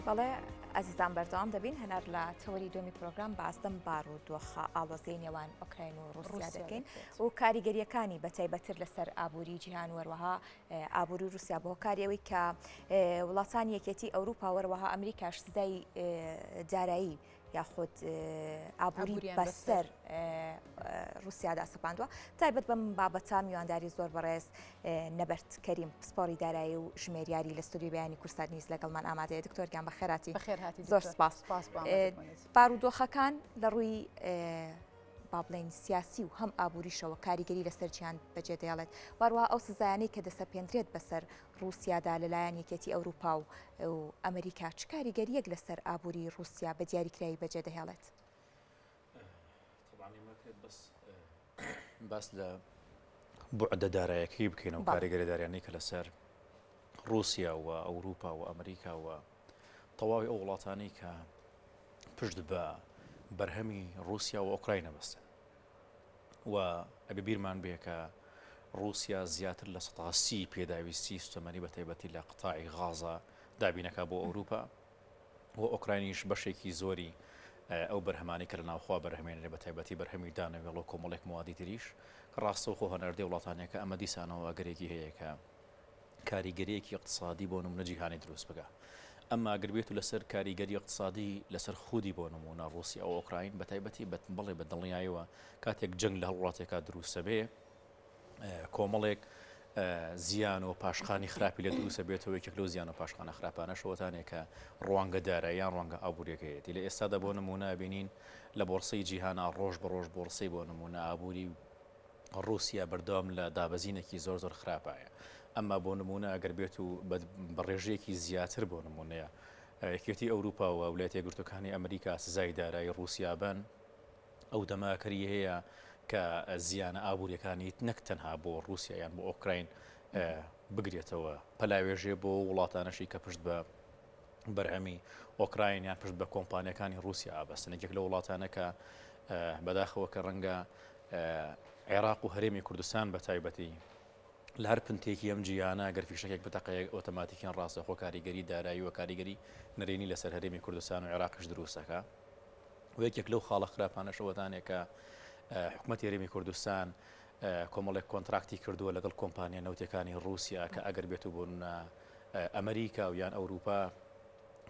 بەڵێ ئازیزان بەردەوام دەبین هەنار لە تەوەری دووەمی پرۆگرام باس لەم بارودۆخە ئاڵۆزەی نێوان ئۆکراین و ڕوسیا دەکەین و کاریگەریەکانی بە تایبەتر لەسەر ئابووری جیهان وەروەها ئابووری رووسیا بە هۆکاری ئەوەی کە وڵاتانی یەکێتی ئەوروپا وەروەها ئەمریکاش سزای دارایی یاخود ئابووری بەسەر رووسیادا سەپاندووە تایبەت بەم بابەتە میوانداری زۆر بەڕێز نەبەرد کەریم پسپۆڕی دارایی و ژمێریاری لە ستۆدیۆی بەیانی کوردسات نیوز لەگەڵمان ئامادەیە دکتۆر گیان بەخێراتی بەخێرهاتی زۆر سپاس بارودۆخەکان لە ڕووی با بڵێین سیاسی و هەم ئابووریشەوە کاریگەری لەسەر جیهان بەجێ دەێڵێت واروە ئەو سزایانەی کە دەسەپێندرێت بەسەر ڕووسیادا لەلایەن یەکێتی ئەوروپا و ئەمریکا چ کاریگەرییەک لەسەر ئابووری ڕووسیا بە دیاریکراوی بەجێ دەهێڵێت؟ باس لە بوعدە دارایەکەی بکەین و کاریگەری داریانەی کە لەسەر ڕووسیا و ئەوروپا و ئەمریکا و تەواوی ئەو وڵاتانەی کە پشت بە بەرهەمی ڕووسیا و ئۆکراینە بەستن و ئەبێ بیرمان بێ کە ڕووسیا زیاتر لە 30 پێداویستی سوتەمەنی بە تایبەتی لە قەتاعی غازە دابینەکە بۆ ئەوروپا و ئۆکراینیش بەشێکی زۆری ئەو بەرهەمانەی کە لە ناوخوا بەرهەمێنرێ بە تایبەتی بەرهەمی دانەوێڵە و کۆمەڵێک موادی تریش کە ڕاستەوخۆ هەناردەی وڵاتانەکە ئەمە دیسانەوە ئەگەرێکی هەیە کە کاریگەریەکی اقتصادی بۆ نمونە جیهانی دروست بکە ئەمما گەر بێت و لەسەر کاریگەری اقتصادی لەسەر خودی بۆ نمونە ڕووسیا و ئۆکراین بە تایبەتی بە بەڵێ بە دڵنیایەوە کاتێک جەنگ لە هەر وڵاتێکا دروستە بێ کۆمەڵێک زیان و پاشخانی خراپی لە دروستە بێتەوە یەکێک لەو زیان و پاشخانە خراپانەشەوەتانێ کە ڕوانگە دارایی یان ڕوانگە ئابووریەکەیەتی لە ئێستادا بۆ نمونە بینین لە بۆرسەی جیهانا ڕۆژ بە ڕۆژ بۆرسەی بۆ نمونە ئابووری ڕووسیا بەردەوام لە دابەزینێکی زۆر زۆر خراپایە ئەمما بۆ نمونە ئەگەر بێت و بە ڕێژەیەکی زیاتر بۆ نمونەیە یەکێتی ئەوروپا و ویلایەتە یەکگرتووەکانی ئەمریکا سزای دارایی ڕووسیا بەن ئەو دەماکەری هەیە کە زیانە ئابووریەکانی نەک تەنها بۆ ڕووسیا یان بۆ ئۆکراین بگرێتەوە پەلاوێژێ بۆ وڵاتانەشی کە پشت بە بەرهەمی ئۆکراین یان پشت بە کۆمپانیەکانی ڕووسیا ئابەستن یەکێک لە وڵاتانە کە بەداخەوە کە ڕەنگە عێراق و هەرێمی کوردستان بە تایبەتی لە هەر پنتێکی ئەم جیهانە گەر فیشەکێک بتەقێ ئۆتۆماتیکیان ڕاستەخۆ کاریگەری دارایی و کاریگەری نەرێنی لەسەر هەرێمی کوردستان و عێراقیش دروستەکە و یەکێک لەو خاڵە خراپانەش ئەوەتانێ کە حکومەتی هەرێمی کوردستان کۆمەڵێک کۆنتراکتی کردووە لەگەڵ کۆمپانیا نەوتەکانی ڕووسیا کە ئەگەر بێت و بۆ ئەمریکا و یان ئەوروپا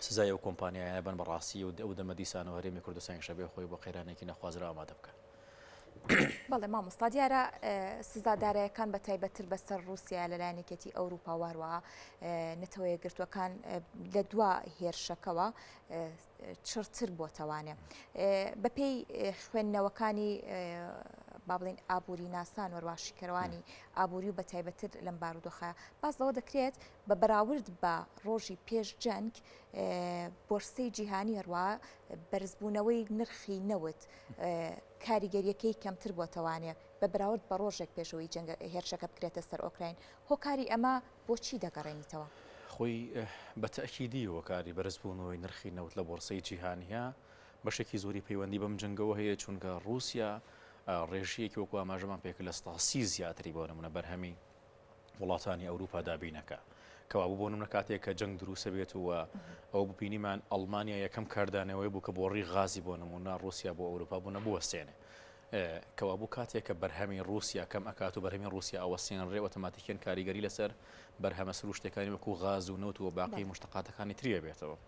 سزای ئەو کۆمپانیایانە بن بەڕاستی و ئەو دەمە دیسانەوە هەرێمی کوردستانیش ئەبێ خۆی بۆ قەیرانێکی نەخوازراو ئامادە بکات. بەڵێ مامۆستا دیارە سزا دارایەکان بە تایبەتتر بەسەر ڕووسیا لەلایەن یەکێتی ئەوروپا واروە نەتەوە یەکگرتووەکان لە دوا هێرشەکەوە چڕتر بۆتەوانێ بەپێی خوێندنەوەکانی با بڵین ئابووری ناسان وەروە شیکەرەوانی ئابووری و بە تایبەتتر لەم بارودۆخە باس لەوە دەکرێت بە بەراورد بە ڕۆژی پێش جەنگ بۆرسەی جیهانی هەروە بەرزبوونەوەی نرخی نەوت کاریگەریەکەی کەمتر بۆتەوانێ بە بەراورد بە ڕۆژێک پێشەوەی جەنگە هێرشەکە بکرێتە سەر ئۆکراین هۆکاری ئەمە بۆچی دەگەڕێنیتەوە؟ خۆی بە تەئکیدی هۆکاری بەرزبوونەوەی نرخی نەوت لە بۆرسەی جیهانییە بەشێکی زۆری پەیوەندی بەم جەنگەوە هەیە، چونکە ڕووسیا ڕێژەیەکی وەکو ئاماژەمان پێکرد 30% زیاتری بۆ نمونە بەرهەمی وڵاتانی ئەوروپا دابینەکە کەوابوو بۆ نمونە کاتێک کە جەنگ دروستە بێت و ئەو ببینیمان ئەڵمانیا یەکەم کاردانەوەی بوو کە بۆڕی غازی بۆ نمونە ڕووسیا بۆ ئەوروپا بوو نەبووەستێنێ کەوابوو کاتێک کە بەرهەمی ڕووسیا کەم ئەکات و بەرهەمی ڕووسیا ئەوەستێنرێ ئۆتۆماتیکیەن کاریگەری لەسەر بەرهەمە سروشتەکانی وەکو غاز و نەوت و باقی مشتقاتەکانی تری ئەبێتەوە.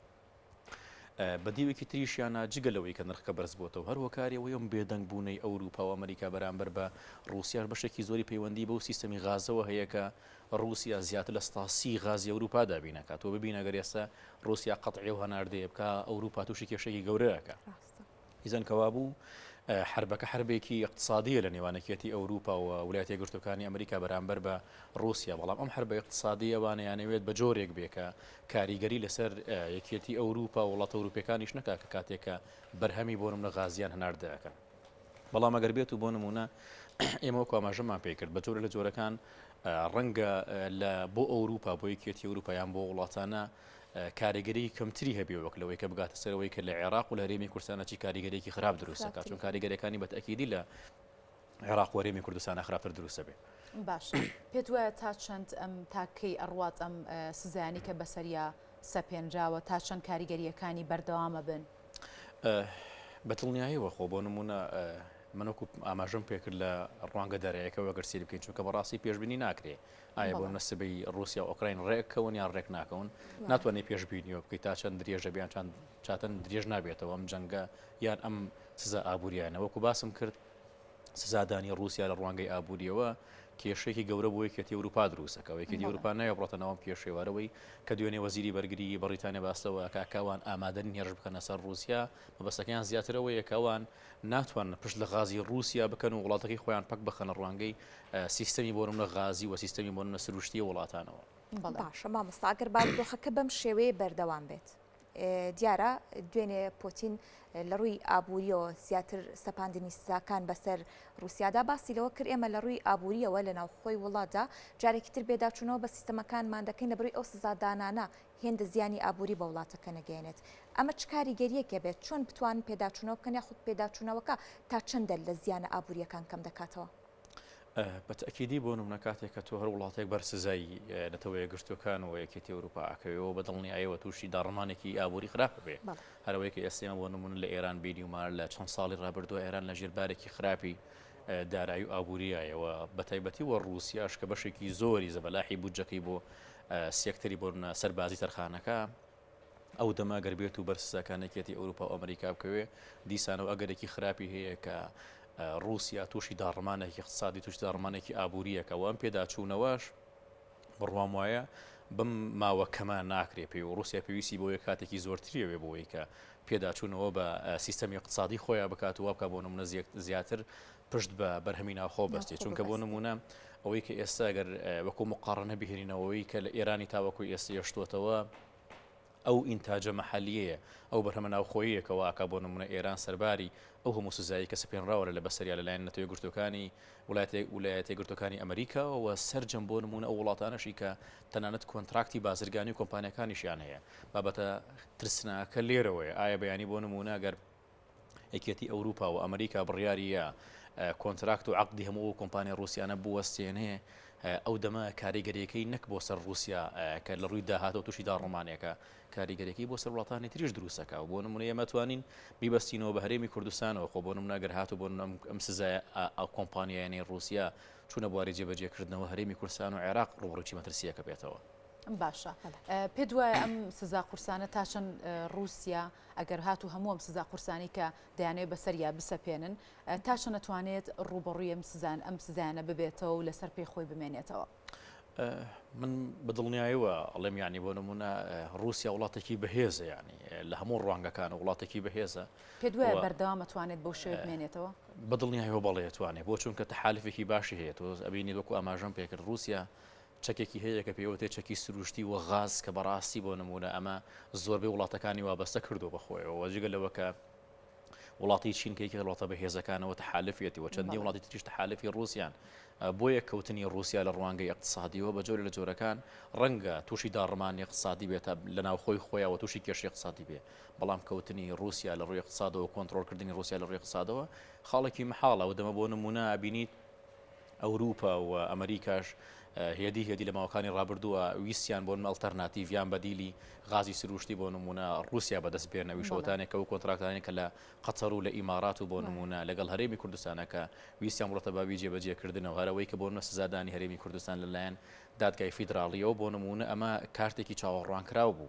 بە دیوێکی تریشیانە جگە لەوەی کە نرخەکە بەرز بۆتەوە هەر هۆکاری ئەوەی ئەم بێدەنگ بوونەی ئەوروپا و ئەمریکا بەرامبەر بە ڕووسیاش بەشێکی زۆری پەیوەندی بەو سیستەمی غازەوە هەیە کە ڕووسیا زیاتر لە 30 غازی ئەوروپا دابین ئەکات و ببینە گەر ئێستا ڕووسیا قەتعی و هەناردەیە بکا ئەوروپا تووشی کێشەیەکی گەورە ئەکا. ئیزەن کەوابوو حەربەکە حەربێکی ئیقتسادییە لە نێوان یەکێتی ئەوروپا و ولایەتە یەکگرتووەکانی ئەمریکا بەرامبەر بە ڕووسیا، بەڵام ئەم حەربە ئیقتسادییە ئەوان ئەیانەوێت بە جۆرێک بێ کە کاریگەری لەسەر یەکێتی ئەوروپا و وڵاتە ئەوروپیەکانیش نەکا کە کاتێک کە بەرهەمی بۆ نمونە غازیان هەناردە ئەکەن. بەڵام ئەگەر بێت و بۆ نمونە ئێمە وەکو ئاماژەمان پێ کرد بە جۆرە لە جۆرەکان ڕەنگە لە بۆ ئەوروپا بۆ یەکێتی ئەوروپا یان بۆ وڵاتانە کاریگەری کەمتری هەبێ وەک لەوەی کە بگاتە سەر ئەوەی کە لە عێراق و لە هەرێمی کوردستانە چی کاریگەریەکی خراپ دروست دەکات چون کاریگەریەکانی بە تەئکیدی لە عێراق و هەرێمی کوردستانە خراپتر دروست دەبێ. باشە پێت وایە تا چەند ئەم تا کەی ئەڕوات ئەم سزایانی کە بەسەریا. سەپێنراوە تا چەند کاریگەرییەکانی بەردەوامە بن؟ بە دڵنیاییەوە خۆ بۆ نموونە من وەکو ئاماژەم پێکرد لە ڕوانگە دارایەکەوە گەر سەیری بکەین چونکە بەڕاستی پێشبینی ناکرێ ئایا بۆ نموونە سبەی ڕووسیا و ئۆکراین ڕێککەون یان ڕێک ناکەون ناتوانێت پێشبینیەوە بکەیت تا چەند درێژە بیان چەند چاتەن درێژ نابێتەوە ئەم جەنگە یان ئەم سزا ئابووریانە وەکو باسم کرد سزادانی ڕووسیا لە ڕوانگەی ئابووریەوە کێشەیەکی گەورە بۆ یەکێتی ئەوروپا دروست ئەکا و یەکێتی ئەوروپا نایەوێ بڕۆتە ناو ئەم کێشەیەوە هەرەوەی کە دوێنێ وەزیری بەرگری بەڕیتانیا باس لەوە ئەکا کە ئەوان ئامادە نین هێرش بکەنە سەر ڕووسیا مەبەستەکەیان زیاتر ئەوەیە کە ئەوان ناتوانن پشت لە غازی ڕووسیا بکەن و وڵاتەکەی خۆیان پەک بخەنە ڕوانگەی سیستەمی بۆ نمونە غازی و سیستەمی بۆ نمونە سروشتی وڵاتانەوە. باشە مامۆستا ئەگەر بارودۆخەکە بەم شێوەیە بەردەوام بێت دیارە دوێنێ پۆتین لە ڕووی ئابووریەوە زیاتر سەپاندنی سزاکان بەسەر رووسیادا باسی لەوە کرد ئێمە لە ڕووی ئابووریەوە لە ناوخۆی وڵاتدا جارێکی تر بێداچوونەوە بە سیستەمەکانمان دەکەین لە بڕی ئەو سزادانانە هێندە زیانی ئابووری بە وڵاتەکە نەگەیەنێت ئەمە چ کاریگەریەکە بێت چۆن بتوان پێداچوونەوە بکەن یاخود پێداچوونەوەکە تا چەندە لە زیانە ئابووریەکان کەم دەکاتەوە؟ بە تەئکیدی بۆ نمونە کاتێک کە تۆ هەر وڵاتێک بەر سزای نەتەوە یەکگرتووەکان و یەکێتی ئەوروپا ئەکەوێەوە بە دڵنیایەوە تووشی داڕمانێکی ئابووری خراپ بێ هەرەوەی کە ئێستا بۆ نمونە لە ئێران بینیومانە لە چەند ساڵی ڕابردووە ئێران لە ژێر بارێکی خراپی دارایی و ئابووریایەوە بە تایبەتی وە ڕووسیاش کە بەشێکی زۆری زەبەلاحی بودجەکەی بۆ سێکتەری بۆ سەربازی تەرخانەکە ئەو دەمە گەر بێت و بەر سزاکان یەکێتی ئەوروپا و ئەمریکا بکەوێ دیسانەوە ئەگەرێکی خراپی هەیە کە ڕووسیا تووشی داڕمانێکی اقتصادی تووشی داڕمانێکی ئابووریەکە و ئەم پێداچوونەوەش بڕوام وایە بەم ماوە کەمە ناکرێ پێی و ڕووسیا پێویستی بۆ کاتێکی زۆرتریەوێ بۆی کە پێداچوونەوە بە سیستەمی اقتصادی خۆیان بکات و بکە بۆ نمونە زیاتر پشت بە بەرهەمی ناوخۆ بەستێ چونکە بۆ نمونە ئەوەی کە ئێستا گەر وەکو مقاڕنە بهێنینەوەی کە لە ئێرانی تاوەکو ئێستا یەشتوەتەوە ئەو ئینتاجە مەحەلیەیە، ئەو بەرهەمە ناوخۆییە کە وا ئەکا بۆ نموونە ئێران سەرباری ئەو هەموو سزایەی کە سەپێنراوە لە بەسەریا لە لایەن نەتەوە یەکگرتووەکانی ولایەتە یەکگرتووەکانی ئەمەریکاوە و سەرجەم بۆ نموونە ئەو وڵاتانەشی کە تەنانەت کۆنتراکتی بازرگانی و کۆمپانیاکانیشیان هەیە بابەتە ترسناکە لێرەوەیە ئایا بەیانی بۆ نموونە گەر یەکێتی ئەوروپا و ئەمریکا بڕیاریە کۆنتراکت و عەقدی هەموو ئەو کۆمپانیا ڕووسیانە بوەستێنێ، ئەو دەمە کاریگەریەکەی نەک بۆ سەر ڕووسیا کە لە ڕووی داهاتەوە تووشی داڕمانێکە، کاریگەریەکەی بۆ سەر وڵاتانی تریش دروستەکە و بۆ نمونە ئێمە توانین بیبەستینەوە بە هەرێمی کوردستانەوە خۆ بۆ نمونە گەر هاتوو بۆ ئەم سزایە ئەو کۆمپانیایانەی ڕووسیا چوونە بواری جێبەجێکردنەوە هەرێمی کوردستان و عێراق ڕووبەڕووی چی مەترسییەکە بێتەوە. باشە پێت وایە ئەم سزا قورسانە تا چەند ڕووسیا ئەگەر هاتوو هەموو ئەم سزا قورسانەی کە دەیانەوێت بەسەریا بسەپێنن، تا چەند ئەتوانێت ڕووبەڕووی ئەم سزان ئەم سزایانە ببێتەوە و لەسەر پێی خۆی بمێنێتەوە؟ من بە دڵنیایەوە ئەڵێم یانی بۆ نمونە ڕووسیا وڵاتێکی بەهێزە یانی لە هەموو ڕوانگەکان وڵاتێکی بەهێزە. پێت وایە بەردەوام ئەتوانێت بەو شێوەیە بمێنێتەوە؟ بە دڵنیایەوە بەڵێ ئەتوانێت بۆ چونکە تەحالفێکی باشی هەیە تۆ ئەبینیت وەکو ئاماژەم پێکرد ڕووسیا چەکێکی هەیە کە پێی وترێت چەکی سروشتی و غاز کە بەڕاستی بۆ نموونە ئەمە زۆربەی وڵاتەکانی وابەستە کردووە بە خۆیەوە و جگە لەوە کە وڵاتی چین کە یەکێک لە وڵاتە بەهێزەکانەوە تەحالفیەتی و چەندین وڵاتی تریش تەحالفی ڕووسیان بۆیە کەوتنی ڕووسیا لە ڕوانگەی اقتصادیەوە بە جۆرە لە جۆرەکان ڕەنگە تووشی داڕمانی اقتصادی بێتە لە ناوخۆی خۆیەوە تووشی کێشەی اقتصادی بێ بەڵام کەوتنی ڕووسیا لە ڕووی اقتصادەوە کۆنترۆڵکردنی ڕووسیا لە ڕووی اقتصادەوە خاڵێکی مەحاڵە و دەمە بۆ نموونە بینیت ئەوروپا و ئەمریکاش هێدی هێدی لە ماوەکانی ڕابردووە ویستیان بۆ ئەڵتەرناتیڤ یان بەدیلی غازی سروشتی بۆ نمونە ڕووسیا بەدەست بێنن ئەویش ئەوەتانێک کە ئەو کۆنتراکتانەی کە لە قەتەر و لە ئیمارات و بۆ نمونە لەگەڵ هەرێمی کوردستانە کە ویستیان بڕۆتە بابی جێبەجێکردنەوە هەر ئەوەی کە بۆ نمونە سزادانی هەرێمی کوردستان لەلایەن دادگای فیدراڵیەوە بۆ نمونە ئەمە کارتێکی چاوەڕوانکراو بوو.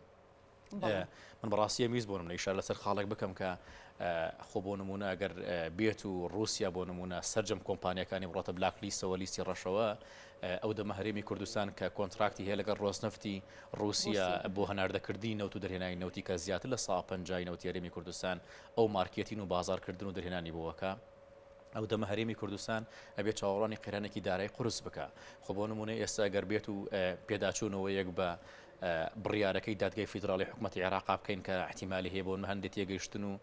من بەڕاستی ئەمویست بۆ نمونە ئیشارە لەسەر خاڵێک بکەم کە خۆ بۆ نمونە ئەگەر بێت و رووسیا بۆ نمونە سەرجەم کۆمپانیەکانی بڕاتە black list ەوە لیستی ڕەشەوە ئەو دەمە هەرێمی کوردستان کە کۆنتراکتی هەیە لەگەڵ ڕۆزنەفتی رووسیا بۆ هەناردەکردنی نەوت و دەرهێنانی نەوتی کە زیاتر لە 150 نەوتی هەرێمی کوردستان ئەو مارکێتین و بازارکردن و دەرهێنانی بۆوەکە ئەو دەمە هەرێمی کوردستان ئەبێت چاوەڕوانی قەیرانێکی دارای قورس بکا. خۆ بۆ نموونە ئێستا گەر بێت و پێداچوونەوەیەک بە بڕیارەکەی دادگای فیدراڵی حکومەتی عێراقا بکەین کە احتیمالی هەیە بۆ هەندێک تێگەیشتن و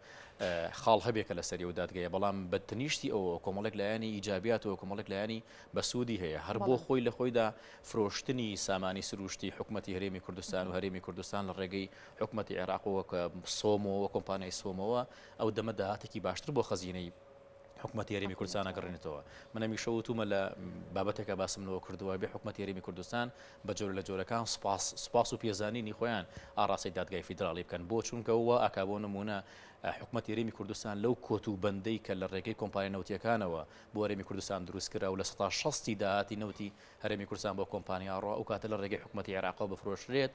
خاڵ هەبێ کە لەسەری و دادگەیە بەڵام بە تنیشتی ئەوە کۆمەڵێک لایەنی ئیجابیاتەوە کۆمەڵێک لایەنی بەسوودی هەیە هەر بۆ خۆی لە خۆیدا فرۆشتنی سامانی سروشتی حکومەتی هەرێمی کوردستان و هەرێمی کوردستان لە ڕێگەی حکومەتی عێراقەوە کە سۆمۆ و کۆمپانیای سۆمۆوە ئەو دەمە داهاتێکی باشتر بۆ خەزینەی حکومەتی هەرێمی کوردستان ئەگەڕێنێتەوە. من هەمیشە وتومە لە بابەتێکا باسم لەوە کردووە بێ حکومەتی هەرێمی کوردستان بە جۆرە لە جۆرەکان سوپاس سوپاس و پێزانینی خۆیان ئاڕاستەی دادگای فیدراڵی بکەن بۆ چونکە وا ئەکا بۆ نمونە حکومەتی هەرێمی کوردستان لەو کۆت و بەندەی کە لە ڕێگەی کۆمپانیا نەوتیەکانەوە بۆ هەرێمی کوردستان دروست کرا و لە سەتا شەستی داهاتی نەوتی هەرێمی کوردستان بۆ کۆمپانیا ڕۆ ئەو کاتە لە ڕێگەی حکومەتی عێراقەوە بفرۆشرێت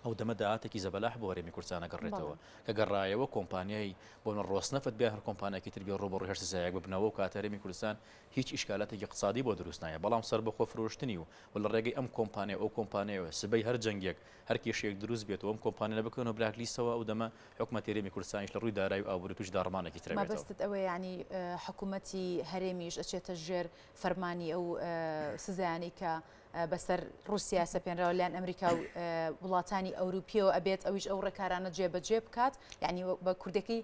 ئەو دەمە داهاتێکی زەبەلاح بۆ هەرێمی کوردستان ئەگەڕێتەوە کە گەڕایەوە کۆمپانیای بۆ نە ڕۆسنەفت بێ هەر کۆمپانیاکی تر بێ ڕووبەڕووی هەر سزایەک ببنەوە و کاتە هەرێمی کوردستان هیچ ئیشکالاتێکی اقتصادی بۆ دروست نایە بەڵام سەربەخۆ فرۆشتنی و و لە ڕێگەی ئەم کۆمپانیا ئەو کۆمپانیایەوە سبەی هەر جەنگێک هەر کێشەیەک دروست بێت و ئەم کۆمپانیانە بکەونە black list ەوە ئەو دەمە حکومەتی هەرێمی کوردستانیش لە ڕووی دارایی و ئابووری تووشی داڕمانێکی تر ئەبێتەوە. مەبەستت ئەوەیە یانی حکومەتی هەرێمیش ئەچێتە ژێر فەرمانی ئەو سزایانەی کە بەسەر ڕووسیا سەپێنراوە لەلایەن ئەمریکا و وڵاتانی ئەوروپیەوە ئەبێت ئەویش ئەو ڕێکارانە جێبەجێ بکات یعنی بە کوردەکەی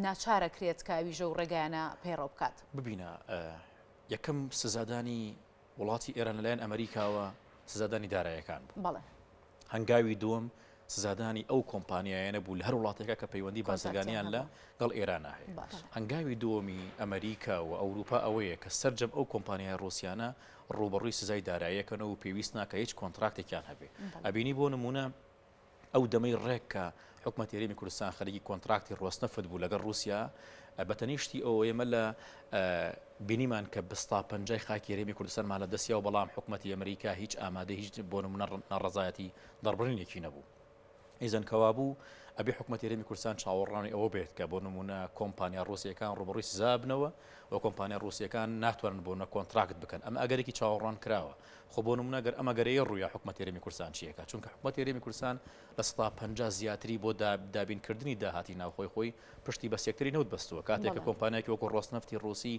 ناچارە کرێت کە ئەویش ئەو ڕێگایانە پەیڕەو بکات. ببینە یەکەم سزادانی وڵاتی ئێران لەلایەن ئەمریکاوە سزادانی دارایەکان بوو. بەڵێ. هەنگاوی دووەم سزادانی ئەو کۆمپانیایانە بوو لە هەر وڵاتێکا کە پەیوەندی بازرگانیان لە گەڵ ئێرانا هەیە. هەنگاوی دووەمی ئەمەریکا و ئەوروپا ئەوەیە کە سەرجەم ئەو کۆمپانیایە ڕووسیانە ڕووبەڕووی سزای داراییەکەنەوە و پێویست ناکا هیچ کۆنتراکتێکیان هەبێ. ئەبینی بۆ نموونە ئەو دەمەی ڕێک کە حکومەتی هەرێمی کوردستان خەریکی کۆنتراکتی ڕۆسنەفت بوو لەگەڵ ڕووسیا، بە تەنیشتی ئەوە ئێمە لە بینیمان کە بستا پەنجای خاکی هەرێمی کوردستانمان لە دەستیا و بەڵام حکومەتی ئەمریکا هیچ ئامادەی هیچ بۆ نمونە ناڕەزایەتی دەربڕینێکی نەبوو. ئیزەن کەوابوو ئەبێ حکومەتی هەرێمی کوردستان چاوەڕوانی ئەوە بێت کە بۆ نمونە کۆمپانیا ڕووسیەکان ڕووبەڕووی سزا بنەوە و کۆمپانیا ڕووسیەکان ناتوانن بۆ نە کۆنتراکت بکەن ئەمە ئەگەرێکی چاوەڕوان کراوە خۆ بۆ نمونە گەر ئەم ئەگەرەیە ڕوویا حکومەتی هەرێمی کوردستان چیەکە چونکە حکومەتی هەرێمی کوردستان 50% زیاتری بۆ دابینکردنی داهاتی ناوخۆی خۆی پشتی بە سێکتەری نەوت بەستووە، کاتێک کە کۆمپانیایەکی وەکو ڕۆسنەفتی ڕووسی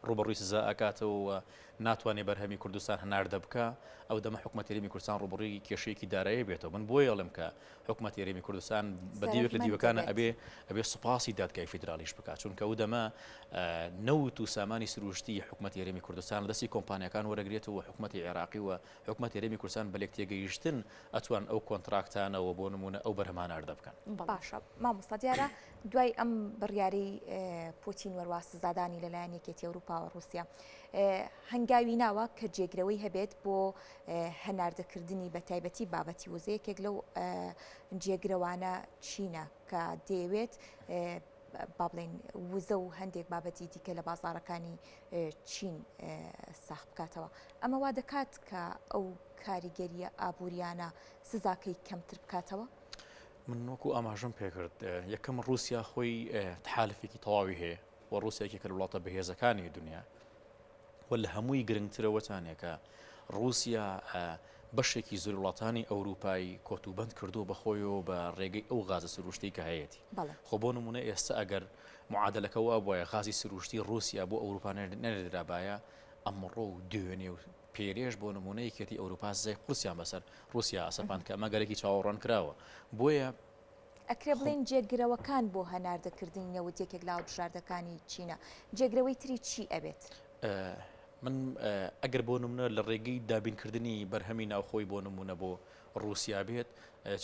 ڕووبەڕووی سزا ئەکاتەوە و ناتوانێت بەرهەمی کوردستان هەناردە بکا، ئەو دەمە حکومەتی هەرێمی کوردستان ڕووبەڕووی کێشەیەکی دارایی بێتەوە. من بۆیە ئەڵێم کە حکومەتی هەرێمی کوردستان بە دیوێک لە دیوەکانە ئەبێ ئەبێ سوپاسی دادگای فیدراڵیش بکات، چونکە ئەو دەمە نەوت و سامانی سروشتی حکومەتی هەرێمی کوردستان لە دەستی کۆمپانیاکان وەرەگرێتەوە و حکومەتی عێراقی و حکومەتی هەرێمی کوردستان بە لێکتێگەیشتن ئەتوان ئەو کۆنتراکتانە و بۆ نموونە ئەو بەرهەمانە هەناردە بکەن. باشە مامۆستا دیارە دوای ئەم بڕیارەی پوتین وەروا سزادانی لەلایەن یەکێتی ئەوروپاوە ڕووسیا هەنگاوی ناوە کە جێگرەوەی هەبێت بۆ هەناردەکردنی بە تایبەتی بابەتی وزە یەکێک لەو جێگرەوانە چینە کە دەیەوێت با بڵێین وزە و هەندێک بابەتی دیکە لە بازاڕەکانی چین ساخ بکاتەوە. ئەمە وا دەکات کە ئەو کاریگەرییە ئابووریانە سزاکەی کەمتر بکاتەوە؟ من وەکو ئاماژەم پێکرد یەکەم ڕووسیا خۆی تحالفێکی تەواوی هەیە و ڕووسیا یەکێکە لە وڵاتە بەهێزەکانی دنیا و لە هەمووی گرنگترەوەتانێکە ڕووسیا بەشێکی زۆری وڵاتانی ئەوروپای کۆتوبەند کردووە بە خۆیەوە بە ڕێگەی ئەو غازە سروشتەی کە هەیەتی. خۆ بۆ نموونە ئێستا ئەگەر معادەلەکە وابوایە غازی سروشتی ڕووسیا بۆ ئەوروپا نەنێردرابایە ئەمڕۆ و دوێنێ و پێرێش بۆ نموونە یەکێتی ئەوروپا سزای قورسیان بەسەر ڕووسیا ئەسەپاند کە ئەمە گەلێکی چاوەڕوان کراوە. بۆیە ئەکرێ بڵێین جێگرەوەکان بۆ هەناردەکردنی نەوت یەکێک لە هەڵبژاردەکانی چینە، جێگرەوەی تری چی ئەبێت؟ من ئەگەر بۆ نمونە لە ڕێگەی دابینکردنی بەرهەمی ناوخۆی بۆ نمونە بۆ ڕووسیا بێت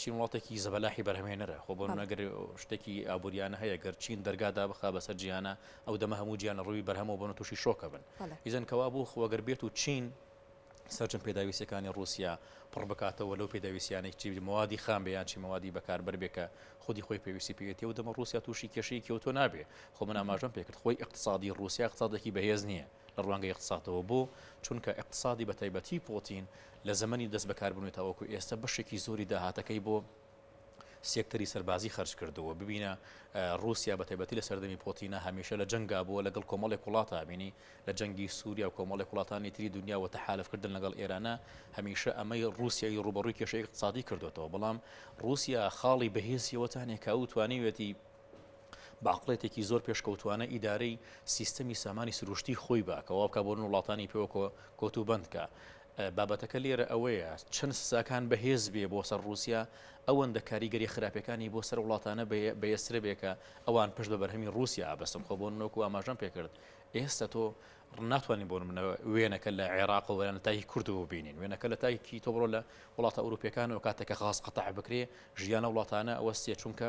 چین وڵاتێکی زەبەلاحی بەرهەمێنەرە خۆ بۆ نەگەر شتێکی ئابووریانە هەیە گەر چین دەرگادا بخا بەسەر جیهانە ئەو دەمە هەموو جیان لە ڕووی بەرهەمەوە بۆنە تووشی شۆکە بن ئیزن کەوا بوو خۆگەر بێت و چین سەرجەم پێداویستیەکانی ڕووسیا پڕ بکاتەوە لەو پێداویستیانەی چی مەوادی خام بێ یان چی مەوادی بەکاربەر بێ کە خودی خۆی پێویستی پێیەتی ئەو دەمە ڕووسیا تووشی کێشەیەکی ئەوتۆ نابێ خۆ من ئاماژەم پێکرد خۆی ئیقتسادی ڕووسیا ئیقتسادێکی بەهێز نییە لە ڕوانگەی ئیقتسادەوە بۆ چونکە ئیقتسادی بە تایبەتی پۆتین لە زەمەنی دەست بەکاربوونی تاوەکو ئێستا بەشێکی زۆری داهاتەکەی بۆ سێکتەری سەربازی خەرج کردووە، ببینە ڕووسیا بە تایبەتی لە سەردەمی پۆتینا هەمیشە لە جەنگا بووە لەگەڵ کۆمەڵێک وڵاتا بینی لە جەنگی سووریا و کۆمەڵێک وڵاتانی تری دنیا و تەحالف کردن لەگەڵ ئێرانە هەمیشە ئەمەی ڕووسیای ڕووبەڕووی کێشەی ئیقتسادی کردوێتەوە بەڵام ڕووسیا خاڵی بەهێزیەوەتانێ کە ئەو توانیوێتی بە عەقڵێتێکی زۆر پێشکەوتوانە ئیدارەی سیستەمی سامانی سروشتی خۆی بە کە وا بکا بۆ وڵاتانی پێوە کۆت و بەند کە. بابەتەکە لێرە ئەوەیە چەند سزاکان بەهێز بێ بۆ سەر ڕووسیا ئەوەندە کاریگەری خراپەکانی بۆ سەر وڵاتانە بەهێزترە بێ کە ئەوان پشت بە بەرهەمی ڕووسیا ئەبەستن خۆ بۆ نۆکو ئاماژەم پێکرد ئێستا تۆ ناتوانین بۆ نمونە وێنەکە لە عێراقەوە یان لە تاکی کوردەوە بینین وێنەکە لە تاکی تۆ بڕۆ لە وڵاتە ئەوروپیەکانەوە کاتێک کە غاز قەتع بکرێ ژیانە وڵاتانە ئەوەستێ چونکە.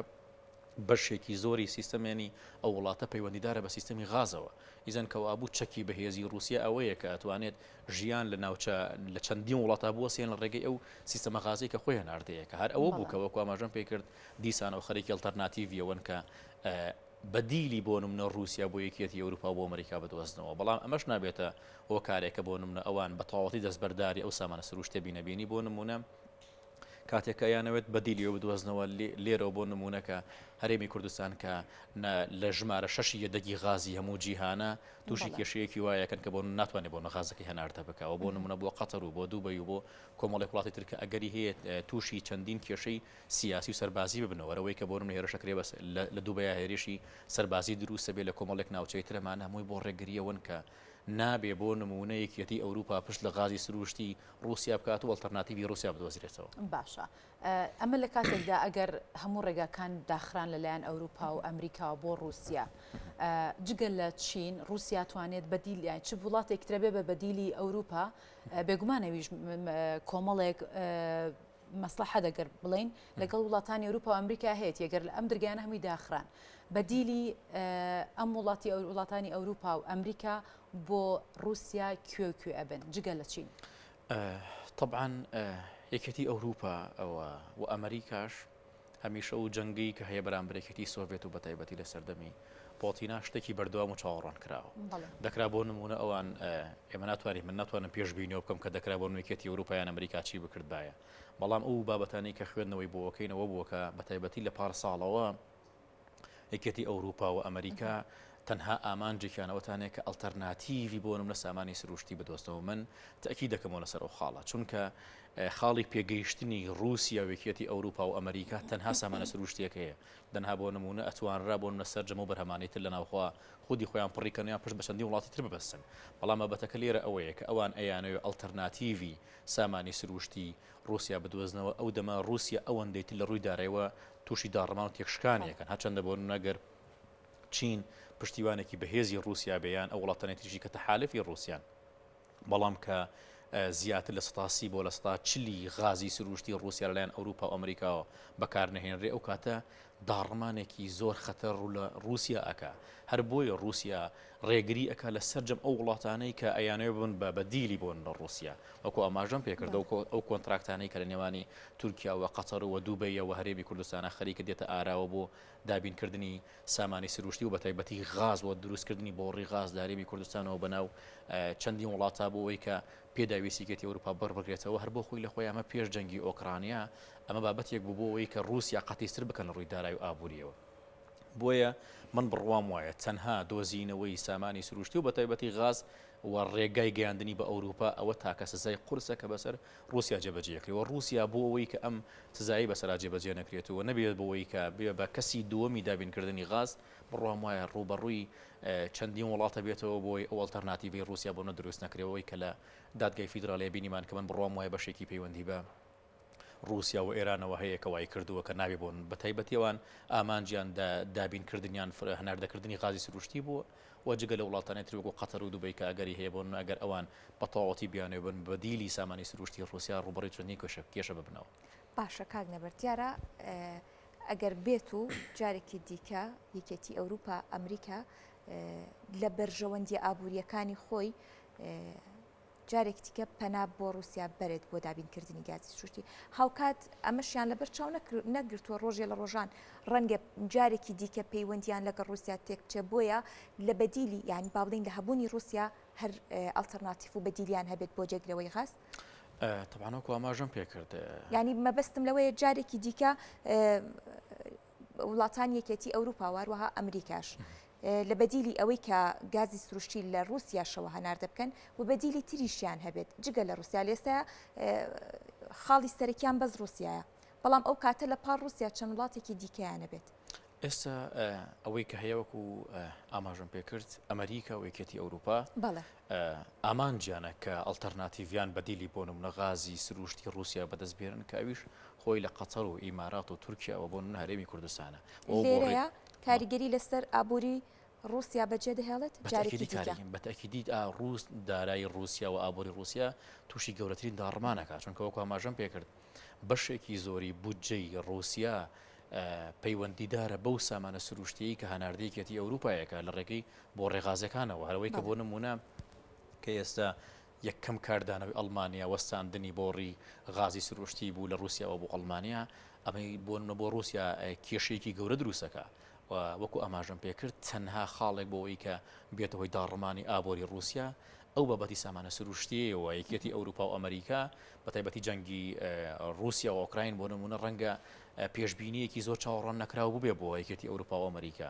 بەشێکی زۆری سیستەمێنی ئەو وڵاتە پەیوەندیدارە بە سیستەمی غازەوە. ئیزەن کەوابوو چەکی بەهێزی ڕووسیا ئەوەیە کە ئەتوانێت ژیان لە ناوچە لە چەندین وڵاتا بوەستێن لە ڕێگەی ئەو سیستەمە غازەی کە خۆی هەناردەیە کە هەر ئەوە بوو کە وەکو ئاماژەم پێ کرد دیسانەوە خەریکی ئەڵتەرناتیڤی ئەوەن کە بەدیلی بۆ نمونە ڕووسیا بۆ یەکیەتی ئەوروپا و بۆ ئەمریکا بدۆزنەوە بەڵام ئەمەش نابێتە هۆکارێک کە بۆ نمونە ئەوان بە تەواوەتی دەستبەرداری ئەو سامانە سروشتیە بینە بینی بۆ نمونە کاتێک کە ئەیانەوێت بەدیلی ئەوە بدۆزنەوە لێرەوە بۆ نموونە کە هەرێمی کوردستان کە لە ژمارە شەشی یەدەگی غازی هەموو جیهانە تووشی کێشەیەکی وایەکەن کە بۆ ناتوانێت بۆ غازەکەی هەناردە بکەوە بۆ نمونە بۆ قەتەر و بۆ دوبەی و بۆ کۆمەڵێک وڵاتی تر کە ئەگەری هەیە تووشی چەندین کێشەی سیاسی و سەربازی ببنەوە ئەوەی کە بۆ نمونە هێرشەکرێ بەس لە دوبەیا هێرشی سەربازی دروستە بێ لە کۆمەڵێک ناوچەی ترەمانە هەمووی بۆ ڕێگریەوەن کە نابێ بۆ نموونە یەکیەتی ئەوروپا پشت لە غازی سرووشتی ڕووسیا بکات و ئەڵتەرناتیڤی ڕووسیا بدۆزرێتەوە. باشە ئەمە لە کاتێکدا ئەگەر هەموو ڕێگاکان داخران لەلایەن ئەوروپا و ئەمریکاوە بۆ ڕووسیا جگە لە چین ڕووسیا توانێت بەدیل یان چ وڵاتێک ترە بێ بە بەدیلی ئەوروپا بێگومان ئەویش کۆمەڵێک مەسڵەحەت ئەگەر بڵێین لەگەڵ وڵاتانی ئەوروپا و ئەمریکا هەیەتی ئەگەر ئەم درگایانە هەمووی داخران بەدیلی ئەم وڵاتی ئەو وڵاتانی ئەوروپا و ئەمریکا بۆ ڕووسیا کوێ و کوێ ئەبن جگە لە چین؟ تەبعەن یەکێتی ئەوروپا و ئەمریکاش هەمیشە ئەو جەنگەی کە هەیە بەرامبەر یەکێتی سۆڤێت و بەتایبەتی لە سەردەمی پۆتینا شتێکی بەردەوام و چاوەڕوان کراوە. دەکرا بۆ نمونە ئەوان ئێمە ناتوانین من ناتوانم پێشبینیەوە بکەم کە دەکرا بۆ یەکێتی ئەوروپا یان ئەمریکا چی بکردبایە بەڵام ئەو بابەتانەی کە خوێندنەوەی بۆ ئەکەینەوە بووە کە بەتایبەتی لە پار ساڵەوە یەکێتی ئەوروپا و ئەمریکا تەنها ئامانجێکیان ئەوەتانەیە کە ئەڵتەرناتیڤی بۆ نمونە سامانی سروشتی بدۆزنەوە من تەئکید دەکەمەوە لەسەر ئەو خاڵە چونکە خاڵی پێگەیشتنی ڕووسیا و یەکێتی ئەوروپا و ئەمریکا تەنها سامانە سروشتیەکەیە دەنها بۆ نمونە ئەتوانرا بۆ نمونە سەرجەم و بەرهەمانەی تر لە ناوخوا خودی خۆیان پڕی کەن یان پشت بە چەندین وڵاتی تر ببەستن بەڵام بابەتەکە لێرە ئەوەیە کە ئەوان ئەیانەوێ ئەڵتەرناتیڤی سامانی سروشتی ڕووسیا بدۆزنەوە ئەو دەمە ڕووسیا ئەوەندەی تر لە ڕووی دارایەوە تووشی داڕمان و تێکشکانیەکەن هەرچەندە بۆ نمونە گەر چین پشتیوانێکی بەهێزی ڕووسیا بێ یان ئەو وڵاتانەی تریشی کە تەحالفی ڕووسیان بەڵام کە زیاتر لە 30 بۆ لە 40 غازی سروشتی ڕووسیا لەلایەن ئەوروپا و ئەمریکاوە بەکارنەهێنرێ ئەو کاتە داڕمانێکی زۆر خەتەر ڕوو لە ڕووسیا ئەکا هەر بۆیە ڕووسیا ڕێگری ئەکا لە سەرجەم ئەو وڵاتانەی کە ئەیانەوێ ببن بە بەدیلی بۆ لە ڕووسیا وەکو ئاماژەم پێکرد ئەو کۆنتراکتانەی کە لە نێوانی تورکیا و قەتەر و دوبەیە و هەرێمی کوردستانە خەریکە دێتە ئاراوە بۆ دابینکردنی سامانی سروشتی و بەتایبەتی غاز و دروستکردنی بۆڕی غاز لە هەرێمی کوردستانەوە بەناو چەندین وڵاتا بۆ ئەوەی کە پێداویستی یەکێتی ئەوروپا بڕ بکرێتەوە هەر بۆ خۆی لە خۆی ئەمە پێش جەنگی ئۆکرانیا ئەمە بابەتێک بوو بۆ ئەوەی کە ڕووسیا قەتیستر بکەن لە ڕووی دارای و ئابووریەوە بۆیە من بڕوام وایە تەنها دۆزینەوەی سامانی سروشتی و بەتایبەتی غاز و ڕێگای گەیاندنی بە ئەوروپا ئەوە تاکە سزای قورسە کە بەسەر ڕووسیا جێبەجێ کرێ و ڕووسیا بۆ ئەوەی کە ئەم سزایەی بەسەرا جێبەجێ نەکرێت و نەبێت بۆ ئەوەی کە بێ بە کەسی دووەمی دابینکردنی غاز بڕوام وایە ڕووبەڕووی چەندین وڵاتە بێتەوە بۆی ئەو ئەڵتەرناتیڤەی ڕووسیا بۆ نە دروست نەکرێ ئەوەی کە لە دادگای فیدراڵیە بینیمان کە من بڕوام وایە بەشێکی پەیوەندی بە ڕووسیا و ئێرانەوە هەیە کە وای کردووە کە نابێ بۆن بە تایبەتی ئەوان ئامانجیان دابین کردنیان هەناردەکردنی غازی سروشتی بووە و جگە لە وڵاتانی تر وەکو قەتەر و دوبەی کە ئەگەری هەیە بۆن ئەگەر ئەوان بە تەواوەتی بیانەوێ بن بە بەدیلی سامانی سروشتی ڕووسیا ڕووبەڕووی چەندین کێشە کێشە ببنەوە. باشە کاک نەبەرد دیارە ئەگەر بێت و جارێکی دیکە یەکێتی ئەوروپا ئەمریکا لە بەرژەوەندیە ئابووریەکانی خۆی جارێکی دیکە پەنا بۆ ڕووسیا بەرێت بۆ دابینکردنی گازی سروشتی. هاوکات ئەمەشیان لەبەر چاو نەگرتووە ڕۆژێ لە ڕۆژان ڕەنگە جارێکی دیکە پەیوەندیان لەگەڵ ڕووسیا تێکبچێ بۆیە لە بەدیلی یانی با بڵێین لە هەبوونی ڕووسیا هەر ئەڵتەرناتیف و بەدیلیان هەبێت بۆ جێگرەوەی غاز. تەبعەن وەکو ئاماژەم پێکرد. یانی مەبەستم لەوەیە جارێکی دیکە وڵاتانی یەکێتی ئەوروپا و هەروەها ئەمریکاش لە بەدیلی ئەوەی کە گازی سروشتی لە ڕووسیاشەوە هەناردە بکەن و بەدیلی تریشیان هەبێت جگە لە ڕووسیا لێستا خاڵی سەرەکیان بەس ڕووسیایە بەڵام ئەو کاتە لە پاڵ ڕووسیا چەند وڵاتێکی دیکەیان هەبێت. ئێستا ئەوەی کە هەیە وەکو ئاماژەم پێکرد ئەمریکا و یەکێتی ئەوروپا ئامانجیانە کە ئەڵتەرناتیڤیان بەدیلی بۆ نمونە غازی سروشتی ڕووسیا بەدەست بێنن کە ئەویش خۆی لە قەتەر و ئیمارات و تورکیاوە بۆ نمونە هەرێمی کوردستانە. لێرەیە کاریگەری لەسەر ئابووری ڕووسیا بەجێ دەهێڵێت جارێکی دیکە. بە تەئکیدی ڕووس دارایی ڕووسیا و ئابووری ڕووسیا تووشی گەورەترین داڕمان ئەکات چونکە وەکو ئاماژەم پێکرد بەشێکی زۆری بودجەی ڕووسیا. پەیوەندیدارە بەو سامانە سروشتیەی کە هەناردەی یەکێتی ئەوروپایەکە لە ڕێگەی بۆڕی غازەکانەوە هەرەوەی کە بۆ نمونە کە ئێستا یەکەم کاردانەوەی ئەڵمانیا وەستاندنی بۆڕی غازی سروشتی بوو لە ڕووسیاوە بۆ ئەڵمانیا ئەمەی بۆ نمونە بۆ ڕووسیا کێشەیەکی گەورە دروستەکە و وەکو ئاماژەم پێکرد تەنها خاڵێک بۆ ئەوەی کە بێتە هۆی داڕمانی ئابووری ڕووسیا ئەو بابەتی سامانە سروشتیەوە یەکێتی ئەوروپا و ئەمریکا بە تایبەتی جەنگی ڕووسیا و ئۆکراین بۆ نمونە ڕەنگە پێشبینیەکی زۆر چاوەڕوان نەکراو ببێ بۆ یەکێتی ئەوروپا و ئەمریکا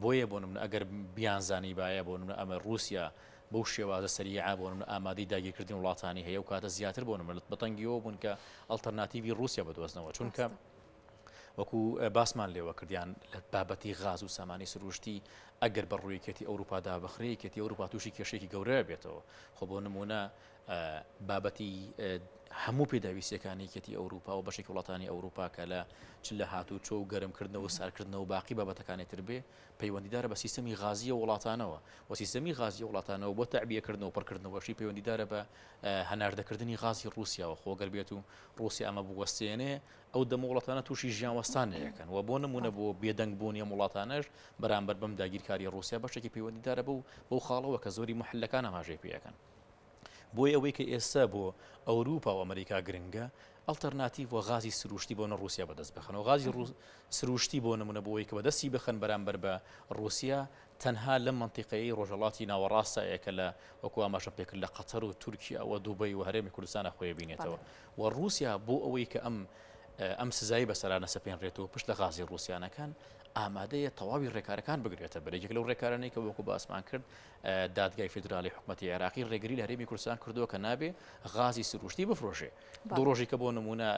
بۆیە بۆ نمونە ئەگەر بیانزانیبایە بۆ نمونە ئەمە ڕووسیا بەو شێوازە سەریعە بۆ نمونە ئامادەی داگیرکردنی وڵاتانی هەیە و کاتە زیاتر بۆ نمونە بەتەنگیەوە بوون کە ئەڵتەرناتیڤی ڕووسیا بدۆزنەوە چونکە وەکو باسمان لێوە کردیان لە بابەتی غاز و سامانی سروشتی ئەگەر بە ڕووی یەکێتی ئەوروپادا بخرێ یەکێتی ئەوروپا تووشی کێشێکی گەورە بێتەوە خۆ بۆ نمونە بابەتی هەموو پێداویستیەکانی یەکێتی ئەوروپا و بەشێکی وڵاتانی ئەوروپا کە لە چ لە هاتوچۆ و گەرمکردنەوە و سارکردنەوە و باقی بابەتەکانی تر بێ پەیوەندیدارە بە سیستەمی غازیە وڵاتانەوە و سیستەمی غازی وڵاتانەوە بۆ تەعبیەکردنەوە پڕکردنەوەشی پەیوەندیدارە بە هەناردەکردنی غازی ڕووسیاوە خۆ گەر بێت و ڕووسیا ئەمە بوەستێنێ ئەو دەمە وڵاتانە تووشی ژیان وەستانەکەن و بۆ نمونە بۆ بێدەنگ بوونی ئەم وڵاتانەش بەرامبەر بەم داگیرکاری ڕووسیا بەشێکی پەیوەندیدارە بەو بەو خاڵەوە کە زۆری محلەکان ئاماژەی پێەکەن. بۆیە ئەوەی کە ئێستا بۆ ئەوروپا و ئەمریکا گرنگە ئەڵتەرناتیڤ و غازی سروشتی بۆ نە ڕووسیا بەدەست بخەن و غازی سروشتی بۆ نمونە بۆ ئەوەی کە بەدەستی بخەن بەرامبەر بە ڕووسیا تەنها لەم مەنتیقەیەی ڕۆژهەڵاتی ناوەڕاستایە کە لە وەکو ئاماژەم پێکرد لە قەتەر و تورکیا و دوبەی و هەرێمی کوردستانە خۆی بینێتەوە و ڕووسیا بۆ ئەوەی کە ئەم ئەم سزای بەسەرا نەسەپێنرێت و پشت لە غازی ڕووسیانەکان ئامادەیە تەواوی ڕێکارەکان بگرێتە بەر یەکێک لەو ڕێکارانەی کە وەکو باسمان کرد دادگای فیدرالی حکومەتی عێراقی ڕێگری لە هەرێمی کوردستان کردووە کە نابێ غازی سروشتی بفرۆشێ دوو ڕۆژی کە بۆ نمونە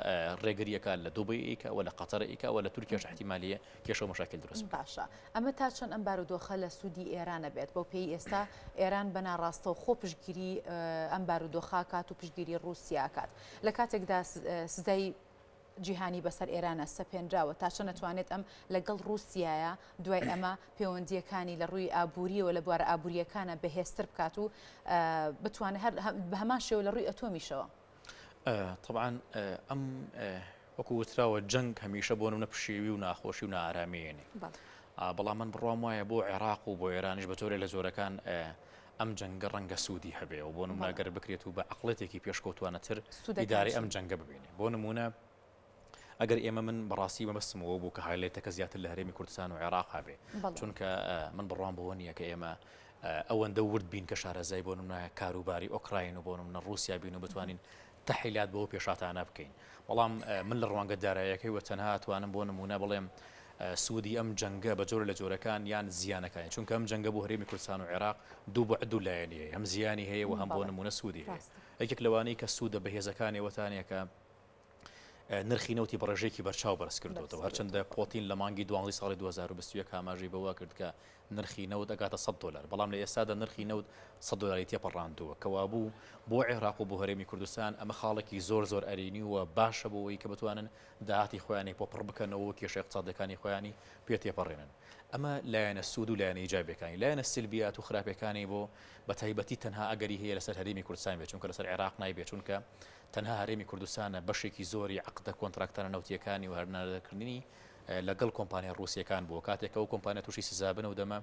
ڕێگریەکە لە دوبەی ئیکا و لە قەتەر ئیکا و لە تورکیاش احتیمالیە کێشە و مەشاکل دروست بکات. باشە ئەمە تا چەند ئەم بارودۆخە لە سوودی ئێرانە بێت بەو پێی ئێستا ئێران بە ناڕاستەوخۆ پشتگیری ئەم بارودۆخە کات و پشتگیری ڕووسیا کات لە کاتێکدا سزای جیهانی بەسەر ئێرانە سەپێنراوە، تا چەند ئەتوانێت ئەم لەگەڵ ڕووسیایە دوای ئەمە پەیوەندییەکانی لە ڕووی ئابوورییەوە لە بوارە ئابوورییەکانە بەهێزتر بکات و بتوانێت هەر بە هەمان شێوە لە ڕووی ئەتۆمیشەوە؟ تەبعەن ئەم وەکو وتراوە جەنگ هەمیشە بۆ نمونە پشێوی و ناخۆشی و نائارامی یەنێ بەڵام من بڕوام وایە بۆ عێراق و بۆ ئێرانیش بە جۆرێ لە جۆرەکان ئەم جەنگە ڕەنگە سوودی هەبێ و بۆ نمونە گەر بکرێت و بە عەقڵێتێکی پێشکەوتوانەتر ئیدارەی ئەم جەنگە ببینێ بۆ نمونە ئەگەر ئێمە من بەڕاستی مەبەستم ئەوە بوو کە highlight ەکە زیاتر لە هەرێمی کوردستان و عێراق هەبێ چونکە من بڕوام بەوە نییە کە ئێمە ئەوەندە ورد بین کە شارەزای بۆ نمونە کاروباری ئۆکراین و بۆ نمونە ڕووسیا بین و بتوانین تەحلیلات بەو پێشاتانە بکەین بەڵام من لە ڕوانگە دارایەکەی وە تەنها توانم بۆ نمونە بڵێم سوودی ئەم جەنگە بە جۆرە لە جۆرەکان یان زیانەکانی چونکە ئەم جەنگە بۆ هەرێمی کوردستان و عێراق دوو بە دوو لایەنی هەیە هەم زیانی هەیە و هەم بۆ نمونە سوودی هەیە یەکێک لەوانەی کە سوودە بەهێزەکانی وەتانەیەکە نرخی نەوتی بە ڕێژەیەکی بەرچاو بەرز کردوێتەوە هەرچەندە پۆتین لە مانگی دوانزەی ساڵی 2021 ئاماژەی بەوە کرد کە نرخی نەوت ئەگاتە 100 دلار بەڵام لە ئێستادا نرخی نەوت 100 دلاری تێپەڕاندووە کەوابوو بۆ عێراق و بۆ هەرێمی کوردستان ئەمە خاڵێکی زۆر زۆر ئەرێنی و باشە بۆ ئەوەی کە بتوانن داهاتی خۆیانی پۆ پڕ بکەنەوە و کێشە اقتصادیەکانی خۆیانی پێ تێپەڕێنن. ئەمە لایەنە سوود و لایەنە ئیجابیەکانی. لایەنە سلبیات و خراپیەکانی بۆ بە تایبەتی تەنها ئەگەری هەیە لەسەر هەرێمی کوردستان بێت چونکە لەسەر عێراق نایبێت چونکە تەنها هەرێمی کوردستانە بەشێکی زۆری عەقدە کۆنتراکتانە نەوتیەکانی و هەناردەکردنی لەگەڵ کۆمپانیا ڕووسیەکان بووە کاتێک ئەو کۆمپانیا تووشی سزا بن و دەمە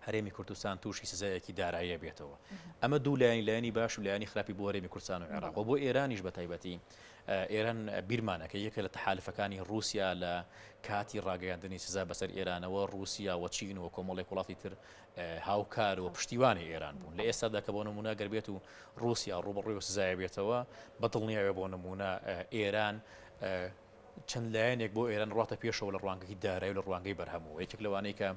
هەرێمی کوردستان تووشی سزایەکی داراییە بێتەوە. ئەمە دوو لایەنی لایەنی باش و لایەنی خراپی بۆ هەرێمی کوردستان و عێراق و بۆ ئێرانیش بە تایبەتی ئێران بیرمانە کە یەکە لە تەحالفەکانی ڕووسیا لە کاتی ڕاگەیاندنی سزا بەسەر ئێرانەوە ڕووسیا و چین و کۆمەڵێک وڵاتی تر هاوکار و پشتیوانی ئێران بوون لە ئێستادا کە بۆ نمونە گەر بێت و ڕووسیا ڕووبەڕووی و سزایە بێتەوە بە دڵنیاوێ بۆ نمونە ئێران چەند لایەنێک بۆ ئێران ڕاتە پێشەوە لە ڕوانگەی دارایی و لە ڕوانگەی بەرهەمەوە یەکێک لەوانەی کە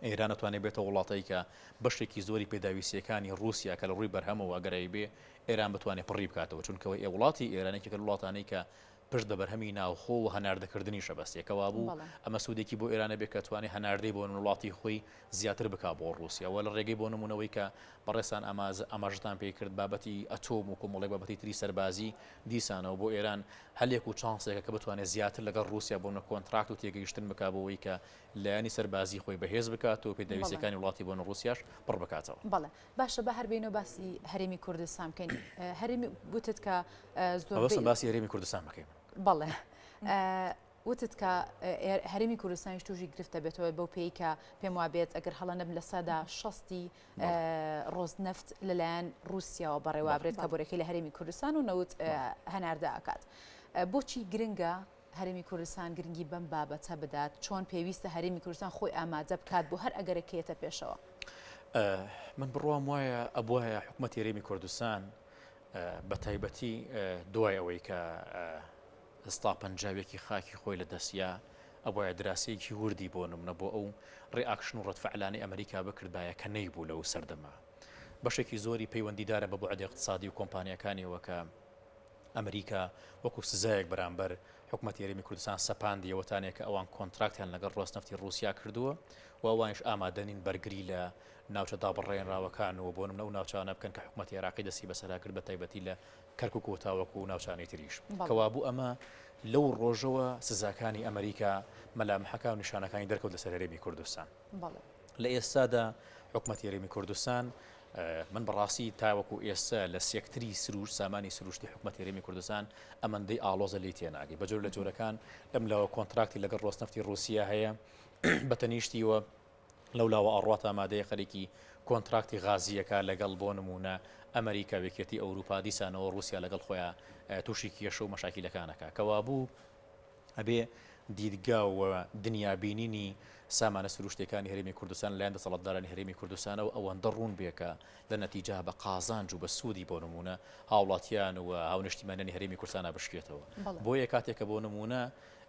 ئێران ئەتوانێت بێتە وڵاتێک کە بەشێکی زۆری پێداویستیەکانی ڕووسیا کە لە ڕووی بەرهەمەوە ئەگەر بێ ئێران بتوانێت پڕی بکاتەوە چونکەوە ئێ وڵاتی ئێران یەکێکە لە وڵاتانەی کە پشت بە بەرهەمی ناوخۆ و هەناردەکردنیش ئەبەستێ کەوابوو ئەمە سوودێکی بۆ ئێرانە بێت کە توانێت هەناردەی بۆ وڵاتی خۆی زیاتر بکا بۆ ڕووسیا و لە ڕێگەی بۆ نموونەوەی کە بەڕێزتان ئاماژەتان پێی کرد بابەتی ئەتۆم و کۆمەڵێک بابەتی تری سەربازی دیسانەوە بۆ ئێران هەلێک و چانسێکە کە بتوانێت زیاتر لەگەڵ ڕووسیا بۆ کۆنتراکت و تێگەیشتن بکا بۆ ئەوەی کە لایەنی سەربازی خۆی بەهێز بکات و پێداویستیەکانی وڵاتی بۆ ڕووسیاش پڕ بکاتەوە. بەڵێ باشە با هەر بێینەوە باسی هەرێمی کوردستان بکەین هەرێمی وتت کە زۆربەی باسی هەرێمی کوردستان بکەین. بەڵێ. وتت کە هەرێمی کوردستانیش تووشی گرفت دەبێتەوە بەو پێی کە پێم وابێت ئەگەر هەڵە نەبم 60% ڕۆزنەفت لەلایەن ڕووسیاوە بەڕێوابرێت کە بۆرەکەی لە هەرێمی کوردستان و نەوت هەناردە ئەکات. بۆچی گرنگە هەرێمی کوردستان گرنگی بەم بابەتە بدات؟ چۆن پێویستە هەرێمی کوردستان خۆی ئامادە بکات بۆ هەر ئەگەرێک کە یەتە پێشەوە؟ من بڕوام وایە ئەبوایە حکومەتی هەرێمی کوردستان بە تایبەتی دوای ئەوەی کە ستا پەنجاویەکی خاکی خۆی لە دەست یا، ئەبوایە دراسەیەکی وردی بۆ نمونە بۆ ئەو reaction و ڕەدفعلانەی ئەمریکا بکردبایە کە نەیبوو لەو سەردەمە. بەشێکی زۆری پەیوەندیدارە بە بوعدی اقتصادی و کۆمپانیاکانیەوە کە ئەمریکا وەکو سزایەک بەرامبەر حکومەتی هەرێمی کوردستان سەپاندی ئەوەتانەیە کە ئەوان کۆنتراکتیان لەگەڵ ڕۆسنەفتی ڕووسیا کردووە و ئەوانیش ئامادە نین بەرگری لە ناوچە دابڕێنراوەکان و بۆ نمونە ئەو ناوچانە بکەن کە حکومەتی عێراقی دەستی بەسەرا کرد بە تایبەتی لە کەرکوک و تاوەکو ناوچانەی تریش. کەوابوو ئەمە لەو ڕۆژەوە سزاکانی ئەمریکا مەلامحەکان و نیشانەکانی دەرکەوت لەسەر هەرێمی کوردستان. لە ئێستادا حکومەتی هەرێمی کوردستان من بەڕاستی تاوەکو ئێستا لە سێکتری سروش سامانی سروشتی حکومەتی هەرێمی کوردستان ئەمەندەی ئاڵۆزە لێی تێناگەی بە جۆر لە جۆرەکان لەم لاوە کۆنتراکتی لەگەڵ ڕۆسنەفتی ڕووسیا هەیە بە تەنیشتیوە لەولاوە ئەڕوات ئامادەیە خەریکی کۆنتراکتی غازییەکە لەگەڵ بۆ نموونە ئەمریکا و یەکێتی ئەوروپا دیسانەوە ڕووسیا لەگەڵ خۆیا تووشی کێشە و مەشاکیلەکان ئەکا کەوابوو ئەبێ دیدگا و دنیابینینی سامانە سروشتیەکانی هەرێمی کوردستان لەلایەن دەسەڵاتدارانی هەرێمی کوردستانەوە ئەوەندە ڕوون بێ کە لە نەتیجە بە قازانج و بە سوودی بۆ نموونە هاوڵاتیان و هاونیشتیمانیانی هەرێمی کوردستانا بشکێتەوە بۆیە کاتێک کە بۆ نموونە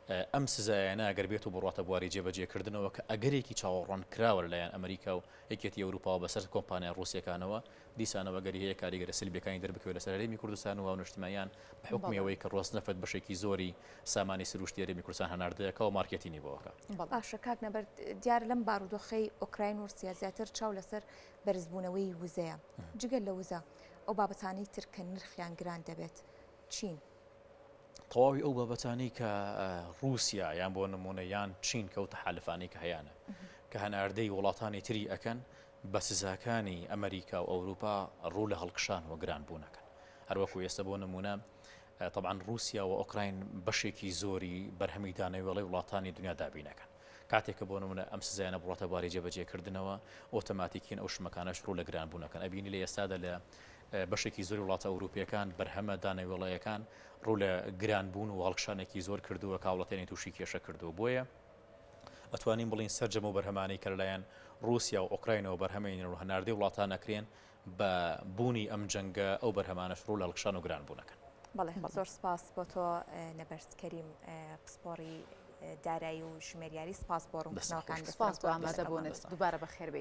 ئەم سزایانە گەر بێت و بڕواتە بواری جێبەجێکردنەوە کە ئەگەرێکی چاوەڕوانکراوە لەلایەن ئەمریکا و یەکێتی ئەوروپاوە بەسەر کۆمپانیا ڕووسیەکانەوە، دیسانەوە ئەگەری هەیە کاریگەرە سلبیەکانی دەربکەوێت لەسەر هەرێمی کوردستان و هاونیشتمانیان بە حوکمی ئەوەی کە ڕۆسنەفت بەشێکی زۆری سامانی سروشتی هەرێمی کوردستان هەناردە ئەکا و مارکێتینی بۆ ئەکا. باشە کاک نەبەرد، دیارە لەم بارودۆخەی ئۆکراین و ڕوسیا زیاتر چاو لەسەر بەرزبوونەوەی وزەیە، جگە لە وزە ئەو بابەتانەی تر کە نرخیان گران دەبێت چین؟ تەواوی ئەو بابەتانەی کە ڕووسیا یان بۆ نموونە یان چین کە ئەو تەحالفانەی کە هەیانە کە هەناردەی وڵاتانی تری ئەکەن بە سزاکانی ئەمریکا و ئەوروپا ڕوو لە هەڵکشان و گران بوونەکەن هەروەکو ئێستا بۆ نموونە طبعا رووسیا و ئۆکراین بەشێکی زۆری بەرهەمی دانەوێڵەی وڵاتانی دنیا دابینەکەن کاتێک کە بۆ نمونە ئەم سزایانە بڕاتە بواری جێبەجێکردنەوە ئۆتۆماتیکین ئەو شمەکانەش ڕوو لە گران بوونەکەن ئەبینی لە ئێستادا لە بەشێکی زۆری وڵاتە ئەوروپیەکان بەرهەمە دانەوێڵەیەکان ڕوو لە گران بوون و هەڵکشانێکی زۆر کردووە کە هاوڵاتیانی تووشی کێشە کردووە بۆیە ئەتوانین بڵین سەرجەم و بەرهەمانەی کە لەلایەن ڕووسیا و ئۆکراینەوە بەرهەمێنن و هەناردەی وڵاتان ئەکرێن بە بوونی ئەم جەنگە ئەو بەرهەمانەش ڕوو لە هەڵکشان و گران بوونەکەن. بەڵێ زۆر سپاس بۆ تۆ نەبەرد کەریم پسپۆڕی دارایی و ژمێریاری سپاس بۆ ڕوونکردنەوەکان سپاس بۆ ئامادەبوونت دووبارە بەخێربێی.